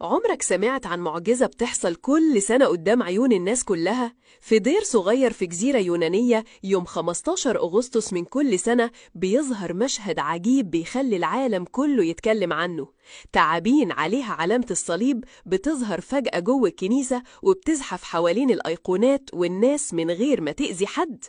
عمرك سمعت عن معجزة بتحصل كل سنة قدام عيون الناس كلها؟ في دير صغير في جزيرة يونانية يوم 15 أغسطس من كل سنة بيظهر مشهد عجيب بيخلي العالم كله يتكلم عنه. تعابين عليها علامة الصليب بتظهر فجأة جوه الكنيسة وبتزحف حوالين الأيقونات والناس من غير ما تأذي حد.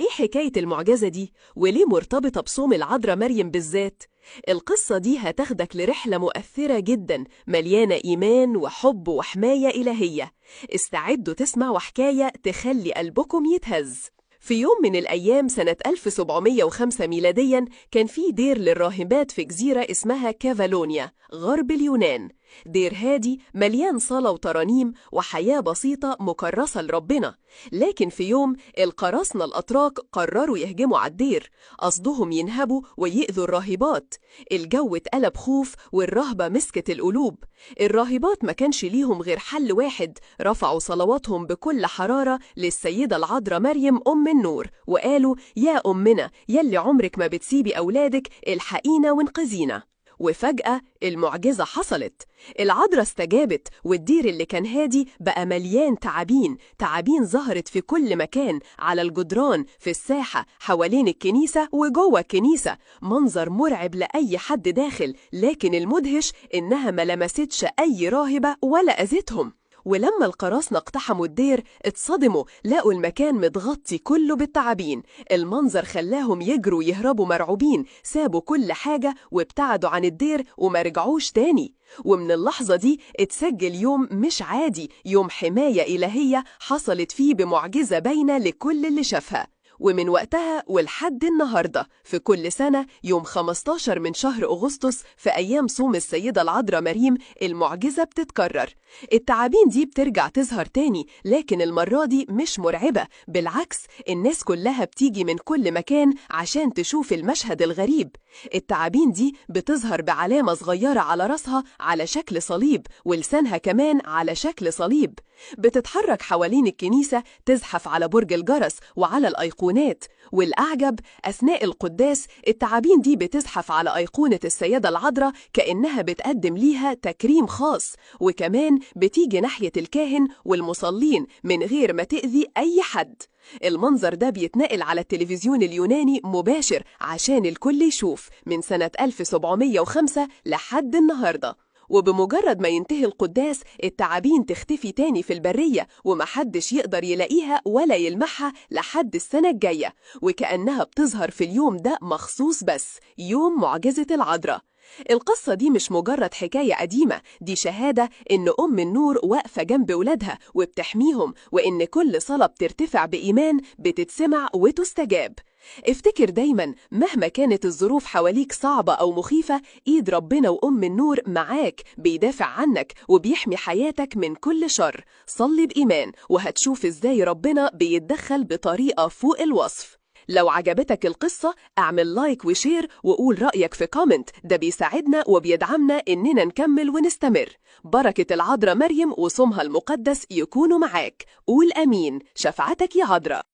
إيه حكاية المعجزة دي؟ وليه مرتبطة بصوم العذراء مريم بالذات؟ القصة دي هتاخدك لرحلة مؤثرة جدا، مليانة إيمان وحب وحماية إلهية. استعدوا تسمعوا حكاية تخلي قلبكم يتهز. في يوم من الأيام سنة 1705 ميلاديا كان في دير للراهبات في جزيرة اسمها كيفالونيا غرب اليونان. دير هادي مليان صلاة وترانيم وحياة بسيطة مكرسة لربنا. لكن في يوم القراصنة الأتراك قرروا يهجموا على الدير، قصدهم ينهبوا ويؤذوا الراهبات. الجو اتقلب خوف والرهبة مسكت القلوب. الراهبات ما كانش ليهم غير حل واحد، رفعوا صلواتهم بكل حرارة للسيدة العذراء مريم أم النور وقالوا: يا أمنا يلي عمرك ما بتسيبي أولادك، الحقينا وانقذينا. وفجأة المعجزة حصلت، العذراء استجابت، والدير اللي كان هادي بقى مليان تعابين. تعابين ظهرت في كل مكان، على الجدران، في الساحة، حوالين الكنيسة وجوه الكنيسة. منظر مرعب لأي حد داخل، لكن المدهش إنها ما لمستش أي راهبة ولا أذتهم. ولما القراصنة اقتحموا الدير اتصدموا، لقوا المكان متغطي كله بالتعابين. المنظر خلاهم يجروا يهربوا مرعوبين، سابوا كل حاجة وابتعدوا عن الدير وما رجعوش تاني. ومن اللحظة دي اتسجل يوم مش عادي، يوم حماية إلهية حصلت فيه بمعجزة باينة لكل اللي شافها. ومن وقتها ولحد النهاردة في كل سنة يوم 15 من شهر أغسطس في أيام صوم السيدة العذراء مريم المعجزة بتتكرر. التعابين دي بترجع تظهر تاني، لكن المرة دي مش مرعبة، بالعكس الناس كلها بتيجي من كل مكان عشان تشوف المشهد الغريب. التعابين دي بتظهر بعلامة صغيرة على رأسها على شكل صليب، ولسانها كمان على شكل صليب. بتتحرك حوالين الكنيسة، تزحف على برج الجرس وعلى الأيقونات. والأعجب أثناء القداس التعابين دي بتزحف على أيقونة السيدة العذراء كأنها بتقدم ليها تكريم خاص، وكمان بتيجي ناحية الكاهن والمصلين من غير ما تأذي أي حد. المنظر ده بيتنقل على التلفزيون اليوناني مباشر عشان الكل يشوف من سنة 1705 لحد النهاردة. وبمجرد ما ينتهي القداس التعابين تختفي تاني في البرية، ومحدش يقدر يلاقيها ولا يلمحها لحد السنة الجاية، وكأنها بتظهر في اليوم ده مخصوص بس، يوم معجزة العذراء. القصة دي مش مجرد حكاية قديمة، دي شهادة إن أم النور واقفة جنب ولادها وبتحميهم، وإن كل صلاة بترتفع بإيمان بتتسمع وتستجاب. افتكر دايما مهما كانت الظروف حواليك صعبة أو مخيفة، إيد ربنا وأم النور معاك، بيدافع عنك وبيحمي حياتك من كل شر. صلي بإيمان وهتشوف إزاي ربنا بيتدخل بطريقة فوق الوصف. لو عجبتك القصة اعمل like و share وقول رأيك في comment، ده بيساعدنا وبيدعمنا إننا نكمل ونستمر. بركة العذراء مريم وصومها المقدس يكونوا معاك. قول أمين. شفاعتك يا عذراء.